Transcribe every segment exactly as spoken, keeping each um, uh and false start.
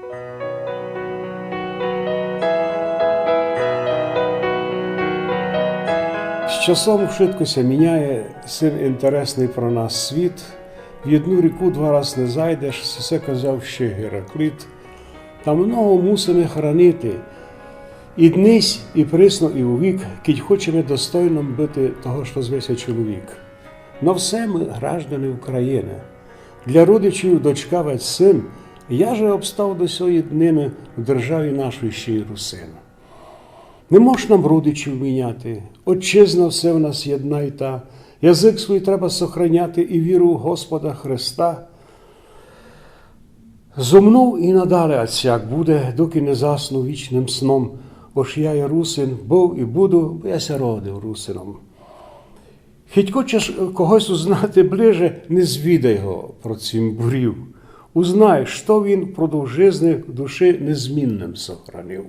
З часом вшытко ся міняє, син інтересный про нас світ. В єдну ріку два раз не зайдеш, се казав ще Геракліт. Та много мусиме хранити. І днесь, і присно, і увік, кідь хочеме достойным быти того, што зве ся чоловік. Но все мы граждане України. Для родичів дочка вець син, я же обстав до сьої днины в державі нашій ще й русин. Не мож нам родичів міняти, отчизна все в нас єдна й та, язык свій треба сохраняти і віру в Господа Христа. Зо мнов і надале ацяк буде, доки не засну вічным сном. Ож я є русин, быв і буду, бо я ся родив русином. Хіть хочеш когось узнати ближе, не звідай го про цімборів. Узнай, што він впродовж жизни в души незмінным сохранив.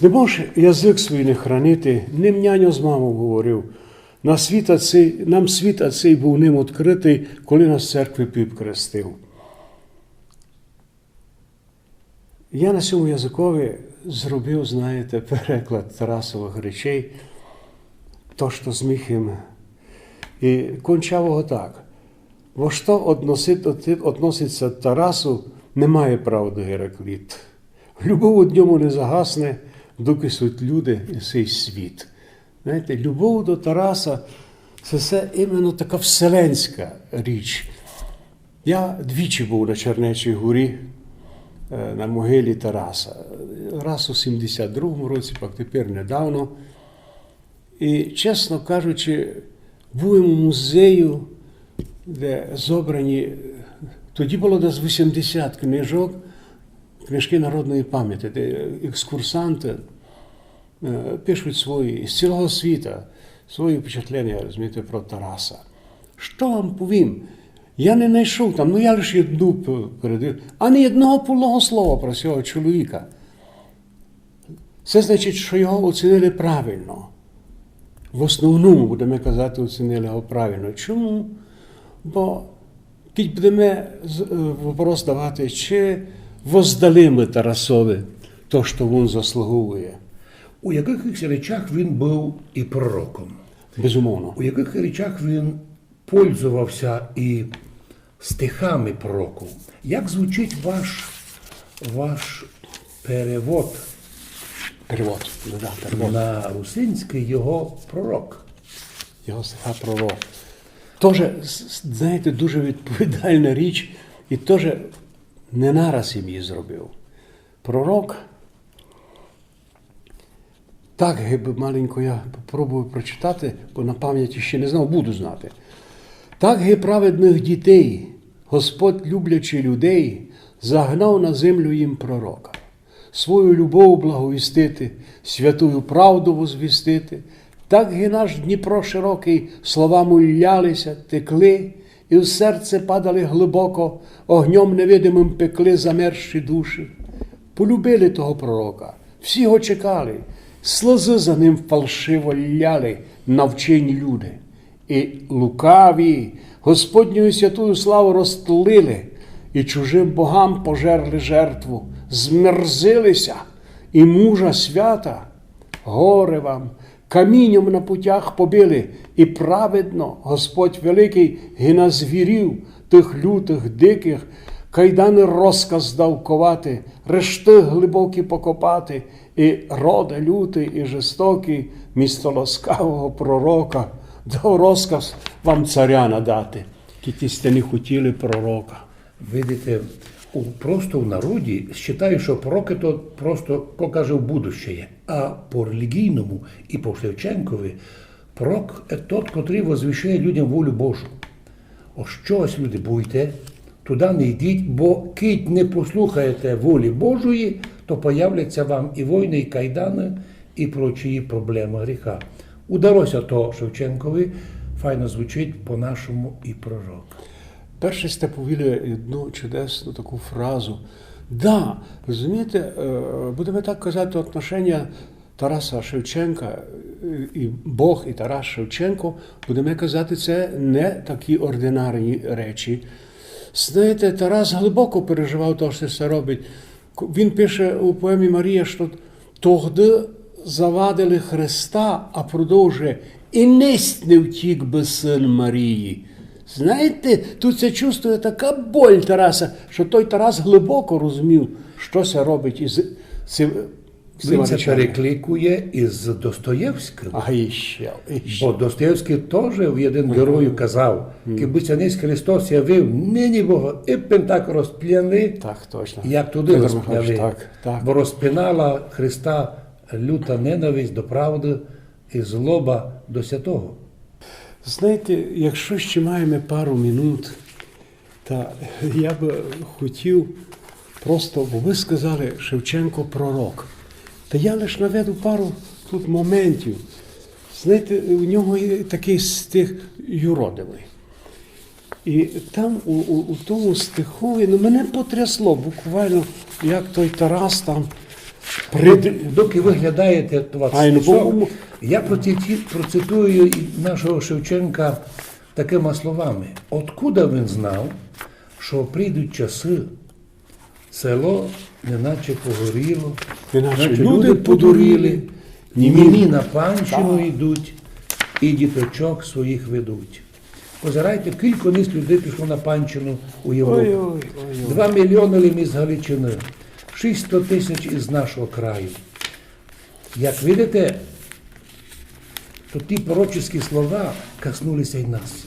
Не мож язык свій не хранити, ним няньо з мамов говорив. На світ ацей, нам світ ацей быв ним открытый, коли нас в церкви піп крестив. Я на сьому языкови зробив, знаєте, переклад Тарасовых речей, то, што зміг им. І кончав го так. Во што односит-, односит ся Тарасу, не має правды Геракліт. Любов од ньому не загасне, доки суть люди і сей світ. Знаєте, любов до Тараса, се, се іменно така вселенська річ. Я двічі быв на Чернечій горі, е, на могилі Тараса. Раз у сімдесят другому році, пак тепер недавно. І, чесно кажучи, быв им у музею, де зобрані, тоді было десь вісімдесят книжок, книжки народної памяти, де екскурсанты, е, пишуть свої, з цілого світа, свої впечатлення, розумієте, про Тараса. Што вам повім? Я не найшов там, ну, я лише єдну п-, передив, ані єдного полного слова про сього чоловіка. Се значить, што його оцінили правильно. В основному, будеме казати, оцінили його правильно. Чому? Бо кідь будеме з-, е, вопрос давати, чи воздали мы Тарасови то, што вун заслуговує. У якыхось речах він быв і пророком. Безумовно. У якых речах він пользовав ся і стихами пророків. Як звучить ваш, ваш перевод? Перевод, ну да, перевод. На русинськый його пророк? Його стиха пророк. Тоже, с-, с-, знаєте, дуже відповідальна річ, і тоже не нараз им її зробив. Пророк Так, гибы маленько я попробую прочитати, бо на память ще не знав, буду знати. Так ги праведных дітей, Господь, люблячи людей, загнав на землю їм пророка. Свою любов благовістити, святую правду возвістити, так ги наш Дніпро широкый слова му ллялися, текли, і в серце падали глибоко, огньом невидимым пекли замерзші душі. Полюбили того пророка, всі го чекали, сльозы за ним фальшиво лляли навчені люди. І лукаві Господню святую славу розтлили, і чужим богам пожерли жертву, змерзили ся, і мужа свята, горе вам, каміньом на путях побили, і праведно Господь великый ги на звірів тых лютых, дикых, кайданы розказ дав ковати, решты глибокі покопати, і роде лютый і жестокый місто ласкавого пророка дав розказ вам царя надати, кідь сьте не хотіли пророка. Видите, у, просто в народі считають, што пророки то просто покаже в будущее. А по релігійному і по Шевченкови пророк є тот, котрый возвіщає людям волю Божу. Ож чогось, люди, буйте, туды не йдіть, бо кідь не послухаєте волі Божої, то появляться вам і войны, і кайданы, і прочі проблемы, гріха. Удалося то Шевченкови, файно звучить по-нашому і пророк. Перше сьте повіли одну чудесну таку фразу. Да, розумієте, е, будеме так казати, отношення Тараса Шевченка, е, і Бог, і Тарас Шевченко, будеме казати, се не такі ординарні речі. Знаєте, Тарас глибоко переживав то, што се робить. К-, він пише у поемі «Марія», што тогды завадили Христа, а продовжує: «И нисть не втік бы сын Марії». Знаєте, тут се чувствує така боль Тараса, што той Тарас глибоко розумів, што се робить із цим. Він се перекликує із Достоєвськым. А, іщи, іщи. Бо Достоєвськый тоже в єден герою казав: «Кибы ся нисть Христос явив нині, Бога, и пентак розпняли, так, точно, як туды розпняли». Так, так. Бо розпинала Христа люта ненависть до правды и злоба до святого. Знаєте, якщо ще маєме пару минут, та я бы хотів просто, бо вы сказали, Шевченко пророк. Та я лиш наведу пару тут моментів. Знаєте, у нього є такый стих юродивый. И там у, у, у тому стихові, ну, мене потрясло буквально, як той Тарас там прид-. Доки вы глядаєте, товариш Славко, я процити-, процитую і нашого Шевченка такыма словами. Откуда він знав, што прийдуть часы, село неначе погоріло, неначе люди подуріли, німі на панщину йдуть і діточок своїх ведуть. Позирайте, кілько низ людей пішло на панщину у Європу. Ой, ой, ой, ой. Два мільйоны лим із Галичины, шістсот тисяч із нашого краю. Як видите, то ті пророчеські слова коснулися й нас.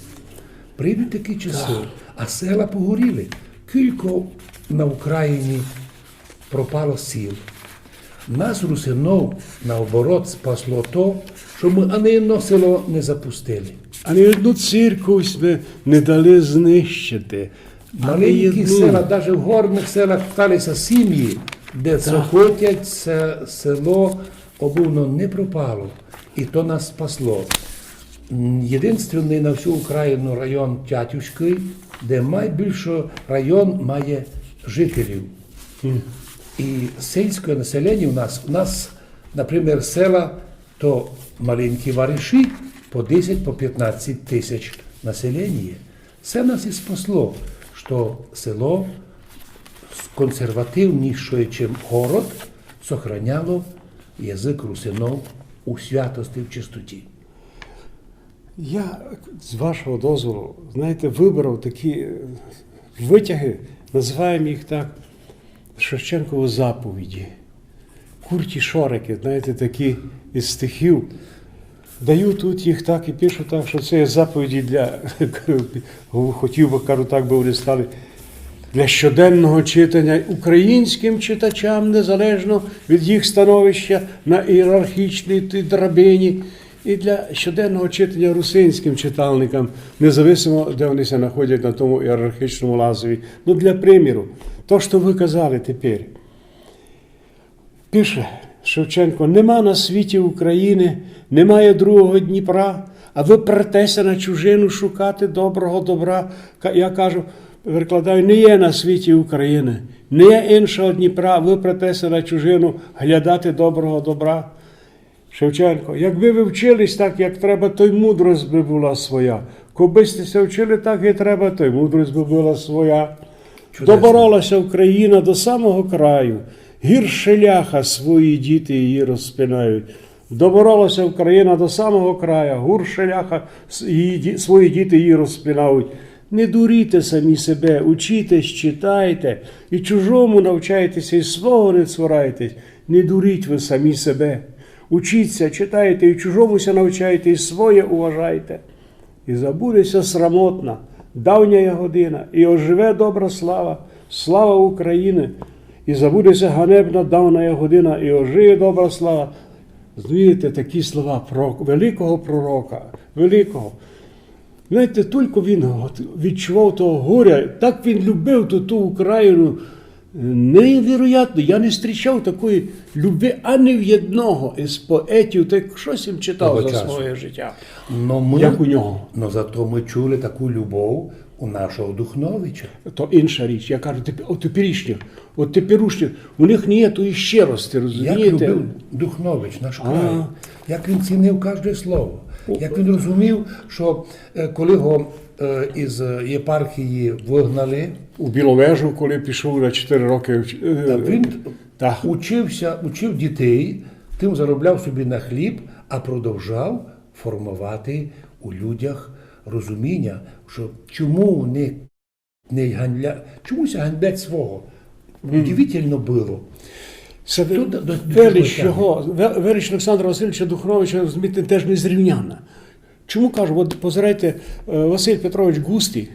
Прийдуть такі часы, а села погоріли. Кілько на Україні пропало сіл. Нас, русинов, наоборот, спасло то, што мы ани одно село не запустили. Ани одну церкву сьме не дали знищити. Маленькі села, даже в горных селах стали ся сімї, де цо хотять, се село обы воно не пропало. И то нас спасло. М, єдинственный на всю Україну район Тятівськый, де майбільше район має жителів. И сельське населеня у нас, у нас, например, села, то маленькі вариші по десять, по пятнадцять тисяч населеня. Се нас и спасло, што село консервативнішоє, чим город, сохраняло язык русинов у святости, в чистоті. Я, з вашого дозволу, знаєте, выбрав такі, е, вытягы, называєме їх так, Шевченковы заповіді. Курті шорикы, знаєте, такі із стихів. Даю тут їх так і пишу так, што се є заповіді для, хотів бы, кажу, так бы вони стали для щоденного читаня українськым читачам, незалежно від їх становища на ієрархічній тій драбині, і для щоденного читаня русинськым читальникам, независимо, де вони ся находять на тому ієрархічному лазові. Ну, для приміру, то, што вы казали тепер. Пише Шевченко: «Нема на світі України, немає другого Дніпра, а вы прете ся на чужину шукати доброго добра». Ка-, я кажу, перекладаю: «Не є на світі України, не є іншого Дніпра, вы прете ся на чужину глядати доброго добра». Шевченко: «Якбы вы вчились так, як треба, то й мудрость бы была своя. Кобы сьте ся вчили так, як треба, то й мудрость бы была своя». Чудесно. Доборола ся Україна до самого краю, гірше ляха свої діти її розпинають. Доборола ся Україна до самого краю, гірше ляха с-, її ді-, свої діти її розпинають. Не дуріте самі себе, учітесь, читайте, і чужому навчайтеся, і свого не цурайтесь. Не дуріть вы самі себе. Учіться, читайте, і чужому ся навчайте, і своє уважайте. І забуде ся срамотна давняя година, і оживе добра слава, слава України. І забуде ся ганебна давняя година, і ожиє добра слава. Знаєте, такі слова про великого пророка, великого. Знаєте, тілько він от відчував того горя, так він любив ту, ту Україну, нейвероятно. Я не зустрічав такої любви ані в єдного із поетів, так штось им читав за своє життя, як у нього. Но зато мы чули таку любов у нашого Духновича. То інша річ. Я кажу, теп-, от теперішніх, от теперішніх, у них не є тої щирости, розумієте? Як любив Духнович наш край, як він цінив кажде слово. Як він розумів, що, е, коли його, е, із єпархії вигнали, у Біловежу, коли пішов на чотири роки, е, та він та учився, учив дітей, тим заробляв собі на хліб, а продовжав формувати у людях розуміння, що чому вони не ганьбля-, чому ся ганьблять свого? Удивительно було. Се велич його, ве-, велич Олександра Васильовича Духновича, розумієте, теж незрівняна. Чому кажу? От позирайте, е, Василь Петрович Густі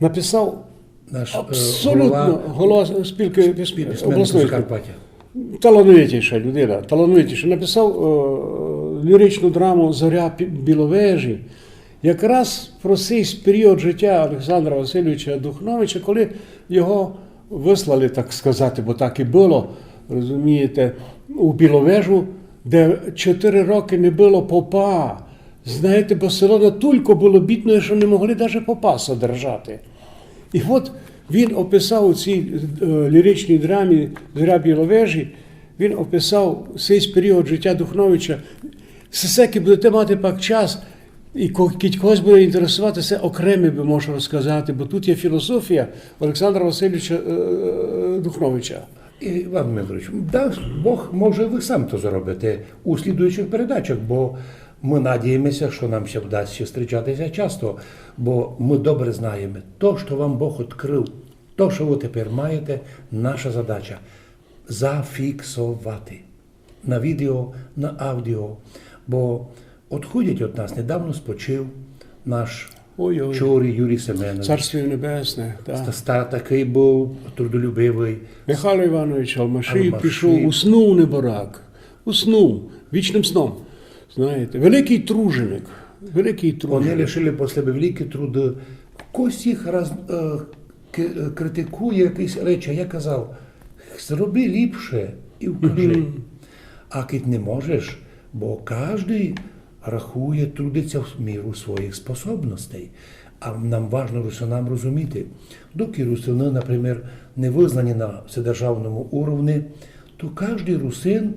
написав, наш, е, абсолютно голова, голова спілки письменників обласної Закарпаття. Талановитіша людина, талановитіша. Написав, е, ліричну драму «Зоря Пі-, Біловежі». Якраз про сей період життя Олександра Васильовича Духновича, коли його вислали, так сказати, бо так і було, розумієте, у Біловежу, де чотири роки не було попа. Знаєте, бо село натулько було бідне, що не могли даже попа содержати. І от він описав у цій, е, ліричній драмі «Зоря Біловежі», він описав сей період життя Духновича. Се, се, як будете мати пак час, і ко-, кідь когось буде інтересувати, се окреме би можу розказати, бо тут є філософія Олександра Васильовича, е, е, Духновича. Іван Дмитрович, дасть Бог, може, ви сам то зробите у слідуючих передачах, бо ми надіємося, що нам ще вдасться зустрічатися часто, бо ми добре знаємо, то, що вам Бог відкрив, то, що ви тепер маєте, наша задача зафіксовати на відео, на аудіо, бо одходять від нас, недавно спочив наш, ой-ой, чорі Юрій Семенович. Царство небесне, так. Ста-, ста-, такий був трудолюбивий. Михайло Іванович Алмашій пішов, уснув неборак. Уснув вічним сном. Знаєте, великий труженик, великий труженик. Вони лишили по себе великі труди. Хтось їх раз-, е, к-, е, критикує якісь речі, а я казав: «Зроби ліпше і вкажи». А кидь не можеш, бо кожний рахує, трудиться в міру своїх способностей. А нам важно русинам розуміти, доки русини, наприклад, не визнані на вседержавному уровні, то кожний русин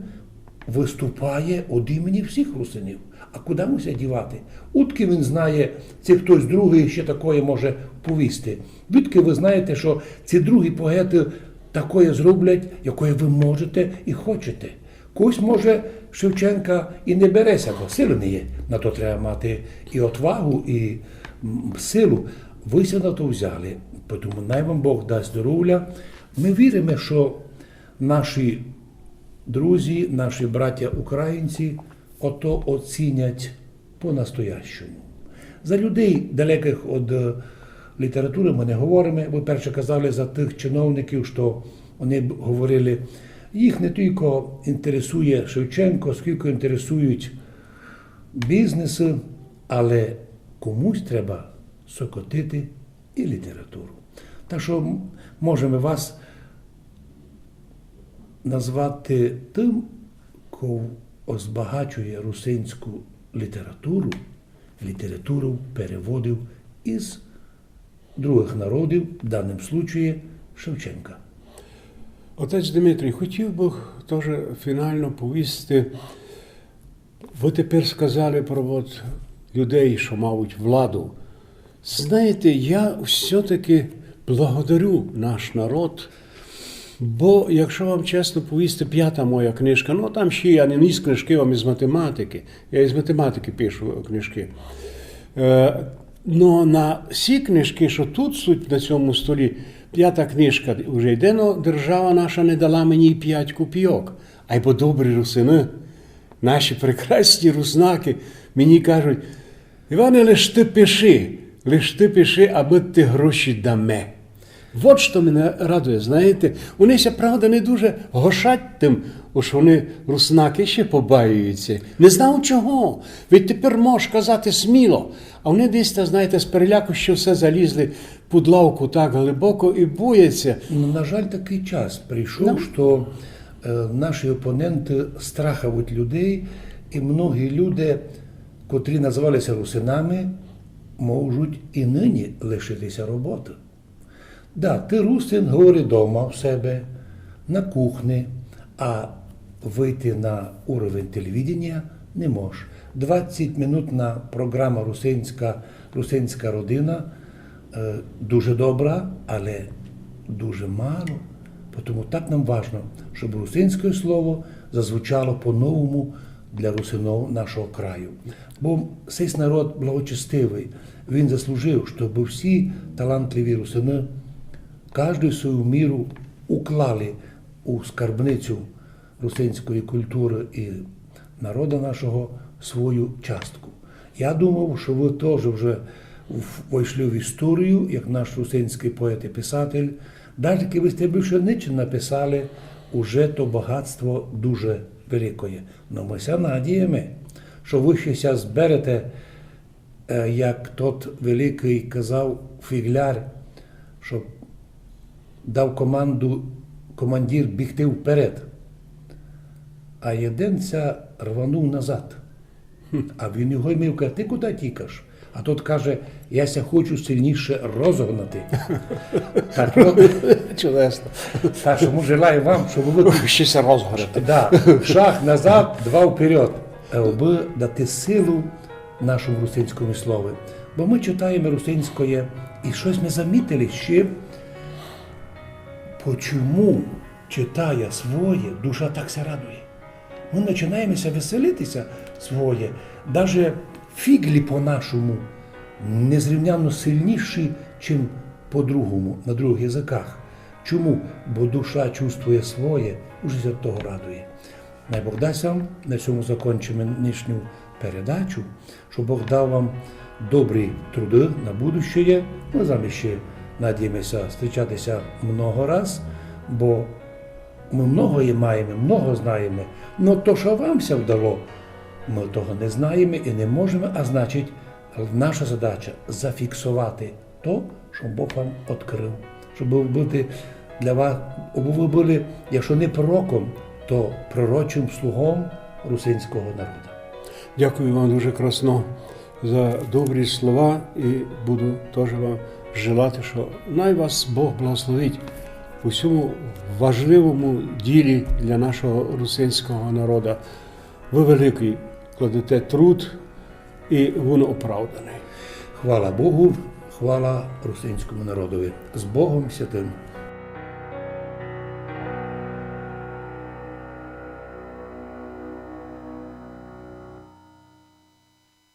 виступає від імені всіх русинів. А куди му ся дівати? Удки він знає, ци хтось другий ще такоє може повісти? Відки ви знаєте, що ці другі поети такоє зроблять, якоє ви можете і хочете? Когось, може, Шевченка і не бере ся, бо сили не є. На то треба мати і отвагу, і, м, силу. Ви ся на то взяли, тому най вам Бог дасть здоров'я. Ми віримо, що наші друзі, наші браття українці ото оцінять по-настоящому. За людей, далеких від, е, літератури, ми не говоримо. Ви перше казали за тих чиновників, що вони б говорили, їх не тільки інтересує Шевченко, скільки інтересують бізнеси, але комусь треба сокотити і літературу. Так що м-, можемо вас назвати тим, хто озбагачує русинську літературу, літературу переводив із других народів, в даному случаї Шевченка. Отець Дмитрій, хотів би тоже фінално повісти, ви тепер сказали про от людей, що мають владу. Знаєте, я все-таки благодарю наш народ, бо, якщо вам чесно повісти, пята моя книжка, ну, там ще я не ніс книжки вам із математики, я із математики пишу книжки. Е, но на всі книжки, що тут суть на цьому столі, пята книжка вже йде, но держава наша не дала мені й пять копійок. Айбо добрі русины, наші прекрасні руснаки мені кажуть: «Іване, лиш ты пиши, лиш ты пиши, а мы ти гроші даме». Вот што мене радує, знаєте. Вони ся, правда, не дуже гошать тим, ож вони, руснаки, ще побаюються. Не знав чого. Ведь тепер можеш казати сміло. А вони десь, та, знаєте, з переляку ще все залізли під лавку так глибоко і бояться. Ну, на жаль, такий час прийшов, што, е, наші опоненти страхавуть людей, і многі люди, котрі називалися русинами, можуть і нині лишитися роботи. Да, ти русин, говори дома в себе, на кухні, а вийти на уровень телевидения не можеш. Двадцятьминутна програма русинська, русинська родина е, дуже добра, але дуже мало. Тому так нам важно, щоб русинське слово зазвучало по-новому для русинов нашого краю. Бо сей народ благочестивый, він заслужив, щоб всі талантливі русины каждый свою міру уклали у скарбницю русинської культуры і народа нашого свою частку. Я думав, што вы тоже вже в- войшли в історію, як наш русинськый поет і писатель, даже якби сьте більше нич не написали, уже то богатство дуже великоє. Но мы ся надієме, што вы ще ся зберете, е, як тот великый казав фігляр, што дав команду командир бігти вперед, а єден ся рванув назад. А він його імів каже: «Ти куды тікаш?» А тот каже: «Я ся хочу сильніше розогнати». Так от, чудесно. Так што мы желаю вам, щоб вы... Ще ся розгорити. Да. Шаг назад, два вперед. Е, Абы дати силу нашому русинському слову. Бо мы читаєме русинськоє, і штось мы замітили ще, почому, читая своє, душа так ся радує. Мы починаєме ся веселити ся своє, даже фіґлі по-нашому незрівнянно сильніші, чим по-другому, на другых языках. Чому? Бо душа чувствує своє, уже ся від того радує. Най Бог дасть вам, на сьому закончиме нынішню передачу, што Бог дав вам добрі труды на будущее. Мы з вами ще надієме ся зустрічати ся много раз, бо мы многоє маєме, много знаєме. Но то, што вам ся вдало, мы того не знаєме і не можеме, а значить, наша задача зафіксовати то, што Бог вам открыв, щоб быти для вас, абы вы были, якщо не пророком, то пророчим слугом русинського народа. Дякую вам дуже красно за добрі слова і буду тоже вам желати, што най вас Бог благословить у сьому важливому ділі для нашого русинського народа. Вы великый кладете труд, і воно оправдане. Хвала Богу, хвала русинському народови. З Богом святым.